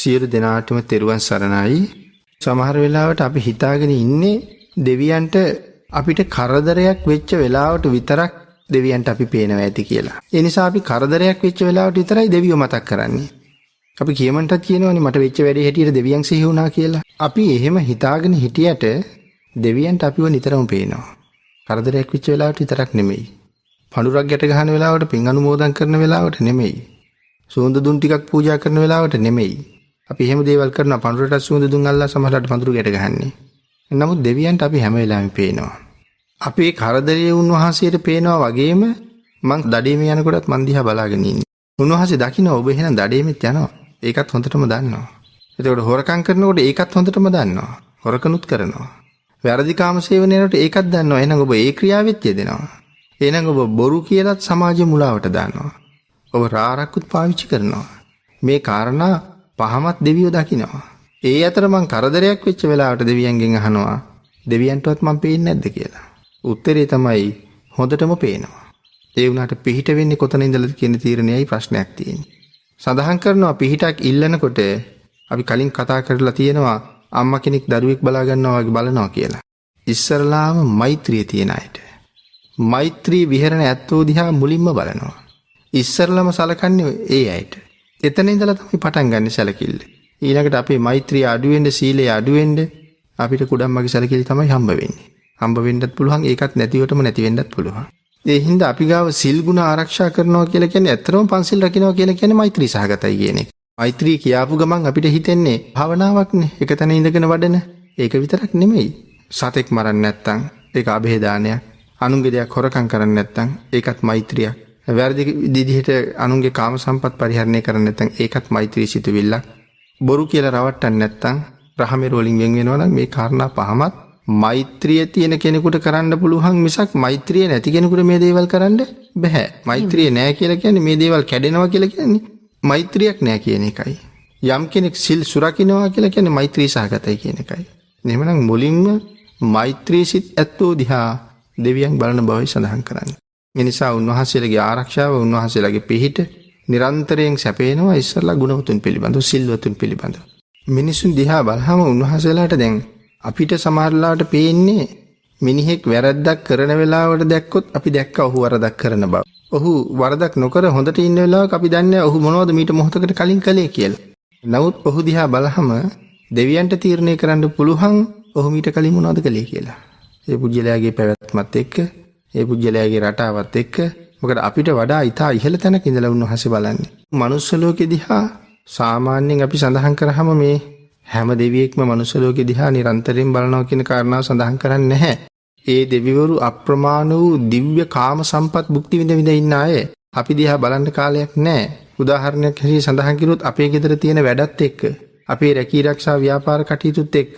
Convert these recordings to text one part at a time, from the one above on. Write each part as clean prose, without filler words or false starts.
සියලු දෙනාටම තෙරුවන් සරණයි. සමහර වෙලාවට අපි හිතාගෙන ඉන්නේ දෙවියන්ට අපිට කරදරයක් වෙච්ච වෙලාවට විතරක් දෙවියන්ට අපි පේනවා ඇති කියලා. ඒ නිසා අපි කරදරයක් වෙච්ච වෙලාවට විතරයි දෙවියෝ මතක් කරන්නේ. අපි කියමන්ටත් කියනවනේ මට වෙච්ච වැඩේ හැටියට දෙවියන් සිහි වුණා කියලා. අපි එහෙම හිතාගෙන හිටියට දෙවියන්ට අපිව නිතරම පේනවා. කරදරයක් වෙච්ච වෙලාවට විතරක් නෙමෙයි. පඳුරක් ගැට ගහන වෙලාවට පින් අනුමෝදන් කරන වෙලාවට නෙමෙයි. සුවඳ දුන් ටිකක් පූජා කරන වෙලාවට නෙමෙයි. අපි එහෙම දේවල් කරනවා පඳුරට සුවඳ දුන් අල්ලා සමහරවිට පඳුරු ගැට ගහන්නේ. නමුත් දෙවියන්ට අපි හැම වෙලාවෙම පේනවා. අපේ කරදරයේ උන්වහන්සේට පේනවා වගේම මං දඩේම යනකොටත් මං දිහා බලාගෙන ඉන්නේ. උන්වහන්සේ දකින්න ඔබ එහෙනම් දඩේමෙත් යනවා. ඒකත් හොඳටම දන්නවා. එතකොට හොරකම් කරනකොට ඒකත් හොඳටම දන්නවා. හොරකනුත් කරනවා. වැරදි කාම සේවනය යනකොට ඒකත් දන්නවා. එහෙනම් ඔබ ඒ ක්‍රියාවෙත් යෙදෙනවා. එහෙනම් ඔබ බොරු කියලත් සමාජය මුලාවට දානවා. ඔබ රාරක්කුත් පාවිච්චි කරනවා. මේ කාරණා පහමත් දෙවියෝ දකිනවා. ඒ අතර මං කරදරයක් වෙච්ච වෙලාවට දෙවියන්ගෙන් අහනවා දෙවියන්ටවත් මං පේන්නේ නැද්ද කියලා. උත්තරේ තමයි හොඳටම පේනවා. ඒ වුණාට පිහිට වෙන්නේ කොතන ඉඳලාද කියන තීරණයයි ප්‍රශ්නයක් තියෙන්නේ. සඳහන් කරනවා පිහිටක් ඉල්ලනකොට අපි කලින් කතා කරලා තියෙනවා අම්මා කෙනෙක් දරුවෙක් බලා ගන්නවා වගේ බලනවා කියලා. ඉස්සරලාම මෛත්‍රිය තියෙන අයට. මෛත්‍රී විහරණ ඇත්තෝ දිහා මුලින්ම බලනවා. ඉස්සරලම සලකන්නේ ඒ අයට. එතන ඉඳලා තමයි පටන් ගන්න සැලකිල්ල. ඊළඟට අපේ මෛත්‍රිය අඩු වෙන්න, සීලය අඩු වෙන්න අපිට කුඩම්මගේ සැලකිලි තමයි හම්බ වෙන්නේ. හම්බ වෙන්නත් පුළුවන්, ඒකත් නැතිවටම නැති වෙන්නත් පුළුවන්. ඒ හින්දා අපි ගාව සිල් ගුණ ආරක්ෂා කරනවා කියලා කියන්නේ ඇත්තටම පන්සිල් රකින්නවා කියලා කියන්නේ මෛත්‍රී සහගතයි කියන එක. මෛත්‍රී කියාපු ගමන් අපිට හිතෙන්නේ භාවනාවක්නේ. එක තැන ඉඳගෙන වඩන. ඒක විතරක් නෙමෙයි. සතෙක් මරන්න නැත්තම් ඒක අභේදානයක්. අනුන්ගේ දෙයක් හොරකම් කරන්න නැත්තම් ඒකත් මෛත්‍රියක්. වැරදි විදිහට අනුන්ගේ කාම සම්පත් පරිහරණය කරන්න නැත්තම් ඒකත් මෛත්‍රී සිතුවිල්ලක්. බොරු කියලා රවට්ටන්න නැත්තම් රහමෙර වලින් වෙන් වෙනවා නම් මේ කාරණා පහමත් මෛත්‍රිය තියෙන කෙනෙකුට කරන්න පුළුවන් මිසක් මෛත්‍රිය නැති කෙනෙකුට මේ දේවල් කරන්න බැහැ. මෛත්‍රිය නෑ කියලා කියන්නේ මේ දේවල් කැඩෙනවා කියලා කියන්නේ මෛත්‍රියක් නෑ කියන එකයි. යම් කෙනෙක් සිල් සුරකින්නවා කියලා කියන්නේ මෛත්‍රී සහගතයි කියන එකයි. එහෙමනම් මුලින්ම මෛත්‍රී සිත් ඇත්තෝ දිහා දෙවියන් බලන බවයි සඳහන් කරන්නේ. ඒ නිසා උන්වහන්සේලාගේ ආරක්ෂාව උන්වහන්සේලාගේ පිහිට නිරන්තරයෙන් සැපේනවා ඉස්සරලා ගුණවතුන් පිළිබඳව සිල්වතුන් පිළිබඳව. මිනිසුන් දිහා බලහම උන්වහන්සේලාට දැන් අපිට සමහරලාට පේන්නේ මිනිහෙක් වැරද්දක් කරන වෙලාවට දැක්කොත් අපි දැක්ක ඔහු වරදක් කරන බව. ඔහු වරදක් නොකර හොඳට ඉන්න වෙලාවක අපි දන්නේ ඔහු මොනවද මීට මොහොතකට කලින් කළේ කියලා. නමුත් ඔහු දිහා බලහම දෙවියන්ට තීරණය කරන්න පුළුවන් ඔහු මීට කලින් මොනවද කළේ කියලා. ඒ පුජ්‍යලයාගේ පැවැත්මත් එක්ක, ඒ පුජ්‍යලයාගේ රටාවත් එක්ක, මොකද අපිට වඩා ඉතා ඉහළ තැනක ඉඳලා උන්වහන්සේ බලන්නේ. මනුස්ස ලෝකෙ දිහා සාමාන්‍යයෙන් අපි සඳහන් කරාම මේ හැම දෙවියෙක්ම මනුස්ස ලෝකෙ දිහා නිරන්තරයෙන් බලනවා කියන කාරණාව සඳහන් කරන්නේ නැහැ. ඒ දෙවිවරු අප්‍රමාණ වූ දිව්‍ය කාම සම්පත් භුක්ති විඳ විඳ ඉන්න අය. අපි දිහා බලන්න කාලයක් නැහැ. උදාහරණයක් හැටියට සඳහන් කළොත් අපේ ගෙදර තියෙන වැඩත් එක්ක, අපේ රැකී රක්ෂා ව්‍යාපාර කටයුතුත් එක්ක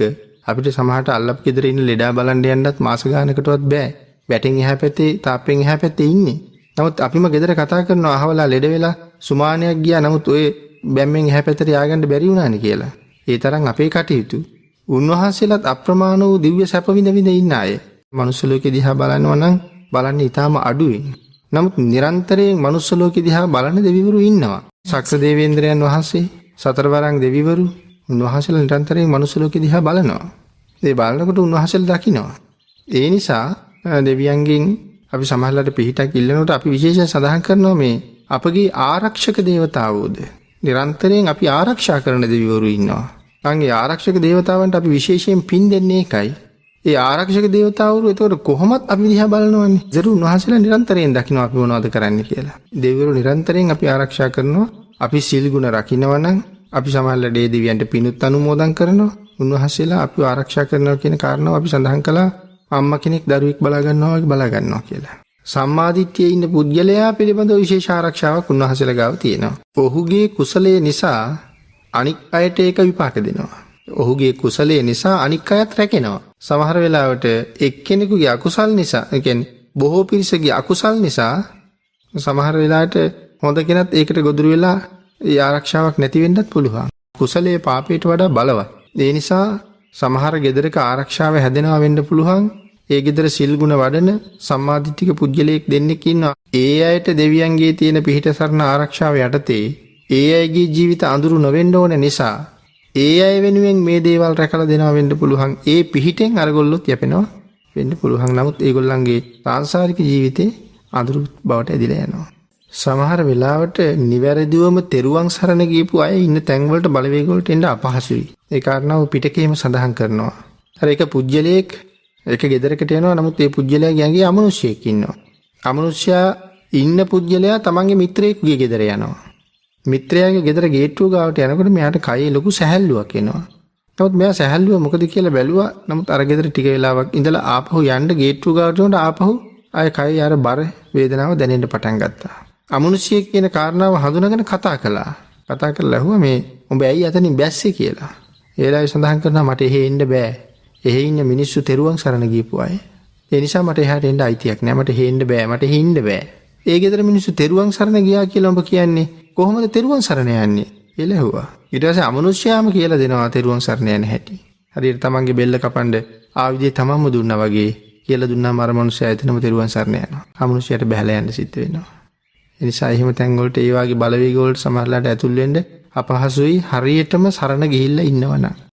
අපිට සමහරට අල්ලපු ගෙදර ඉන්න ලෙඩා බලන්න යන්නත් මාස ගානකටවත් බෑ. වැටෙන් එහා පැත්තේ තාප්පෙන් එහා පැත්තේ ඉන්නේ. නමුත් අපිම ගෙදර කතා කරනවා අහවලා ලෙඩ වෙලා සුමානයක් ගියා. නමුත් ඔය බැම්මෙන් එහා පැත්තට ය아가න්න බැරි වුණානේ කියලා. ඒ තරම් අපේ කටයුතු. උන්වහන්සේලාත් අප්‍රමාණ වූ දිව්‍ය සැප විඳ විඳ ඉන්න අය. මනුස්ස ලෝකෙ දිහා බලනවා නම් බලන්නේ ඊටාම අඩුවෙන්. නමුත් නිරන්තරයෙන් මනුස්ස ලෝකෙ දිහා බලන දෙවිවරු ඉන්නවා. සක්‍ර දේවේන්ද්‍රයන් වහන්සේ, සතරවරන් දෙවිවරු උන්වහන්සේලා නිරන්තරයෙන් මනුස්ස ලෝකෙ දිහා බලනවා. ඒ බලනකොට උන්වහන්සේලා දකිනවා. ඒ නිසා දෙවියන්ගෙන් අපි සමහරලාට පිහිටක් ඉල්ලනකොට අපි විශේෂයෙන් සඳහන් කරනවා මේ අපගේ ආරක්ෂක දේවතාවෝද නිරන්තරයෙන් අපි ආරක්ෂා කරන දෙවිවරු ඉන්නවා. අන් ඒ ආරක්ෂක දේවතාවන්ට අපි විශේෂයෙන් පින් දෙන්නේ ඒකයි. ඒ ආරක්ෂක දේවතාවරු එතකොට කොහොමත් අපි දිහා බලනවනේ. ඒතර උන්වහන්සේලා නිරන්තරයෙන් දකිනවා අපි මොනවද කරන්නේ කියලා. දෙවිවරු නිරන්තරයෙන් අපි ආරක්ෂා කරනවා. අපි සිල් ගුණ රකින්නවා නම් අපි සමහරලාට ඒ දෙවියන්ට පිනුත් අනුමෝදන් කරනවා. උන්වහන්සේලා අපිව ආරක්ෂා කරනවා කියන කාරණාව අපි සඳහන් කළා. අම්මා කෙනෙක් දරුවෙක් බලා ගන්නවා වගේ බලා ගන්නවා කියලා. සම්මාදිට්ඨියේ ඉන්න පුද්ගලයා පිළිබඳව විශේෂ ආරක්ෂාවක් උන්වහන්සේලා ගාව තියෙනවා. ඔහුගේ කුසලයේ නිසා අනික් අයට ඒක විපාක දෙනවා. ඔහුගේ කුසලයේ නිසා අනික් අයත් රැකෙනවා. සමහර වෙලාවට එක්කෙනෙකුගේ අකුසල් නිසා, ඒ කියන්නේ බොහෝ පිරිසගේ අකුසල් නිසා සමහර වෙලාවට හොඳ කෙනත් ඒකට ගොදුරු වෙලා ඒ ආරක්ෂාවක් නැති වෙන්නත් පුළුවන්. කුසලයේ පාපයට වඩා බලවත්. ඒ නිසා සමහර ගෙදරක ආරක්ෂාව හැදෙනවා වෙන්න පුළුවන්. ඒ ගෙදර සිල් ගුණ වඩන සම්මාදිට්ඨික පුද්ගලයෙක් දෙන්නෙක් ඉන්නවා. ඒ අයට දෙවියන්ගේ තියෙන පිහිට සරණ ආරක්ෂාව යටතේ ඒ අයගේ ජීවිත අඳුරු නොවෙන්න ඕන නිසා ඒ අය වෙනුවෙන් මේ දේවල් රැකලා දෙනවා වෙන්න පුළුවන්. ඒ පිහිටෙන් අරගොල්ලොත් යැපෙනවා වෙන්න පුළුවන්. නමුත් ඒගොල්ලන්ගේ සාංසාරික ජීවිතේ අඳුරු බවට ඇදිලා යනවා. සමහර වෙලාවට නිවැරදිවම තෙරුවන් සරණ ගියපු අය ඉන්න තැන් වලට බලවේග වලට එන්න අපහසුයි. ඒ කාරණාව පිටකේම සඳහන් කරනවා. අර එක පුජ්‍යලයෙක් එක ගෙදරකට යනවා. නමුත් ඒ පුජ්‍යලයාගේ ඇඟේ අමනුෂ්‍යයෙක් ඉන්නවා. අමනුෂ්‍යයා ඉන්න පුජ්‍යලයා තමන්ගේ මිත්‍රයෙකුගේ ගෙදර යනවා. මිත්‍රයාගේ ගෙදර ගේට්ටුව ගාවට යනකොට මෙයාට කයේ ලොකු සැහැල්ලුවක් එනවා. නමුත් මෙයා සැහැල්ලුව මොකද කියලා බැලුවා. නමුත් අර ගෙදර ටික වෙලාවක් ඉඳලා ආපහු යන්න ගේට්ටුව ගාවට යනකොට ආපහු ආය කයේ අර බර වේදනාව දැනෙන්න පටන් ගත්තා. අමනුෂ්‍යයෙක් කියන කාරණාව හඳුනාගෙන කතා කළා. කතා කරලා ඇහුවා මේ උඹ ඇයි අතනින් බැස්සේ කියලා. ඒ වෙලාවේ සඳහන් කරනවා මට එහෙ එන්න බෑ. එහෙ ඉන්න මිනිස්සු තෙරුවන් සරණ ගියපු අය. ඒ නිසා මට එහාට එන්න අයිතියක් නෑ. මට එහෙ එන්න බෑ. මට එහෙ ඉන්න බෑ. ඒ ගෙදර මිනිස්සු තෙරුවන් සරණ ගියා කියලා උඹ කියන්නේ කොහොමද තෙරුවන් සරණ යන්නේ කියලා ඇහුවා. ඊට පස්සේ අමනුෂ්‍යයාම කියලා දෙනවා තෙරුවන් සරණ යන හැටි. හරියට තමන්ගේ බෙල්ල කපන්න ආයුධය තමන්ම දුන්නා වගේ කියලා දුන්නාම අර මනුස්සයා එතනම තෙරුවන් සරණ යනවා. අමනුෂ්‍යයාට බැහැලා යන්න සිද්ධ වෙනවා. ඒ නිසා එහෙම තැන් වලට ඒ වගේ බලවේග වලට සමහරලාට ඇතුල් වෙන්න අපහසුයි හරියටම සරණ ගිහිල්ලා ඉන්නවනම්.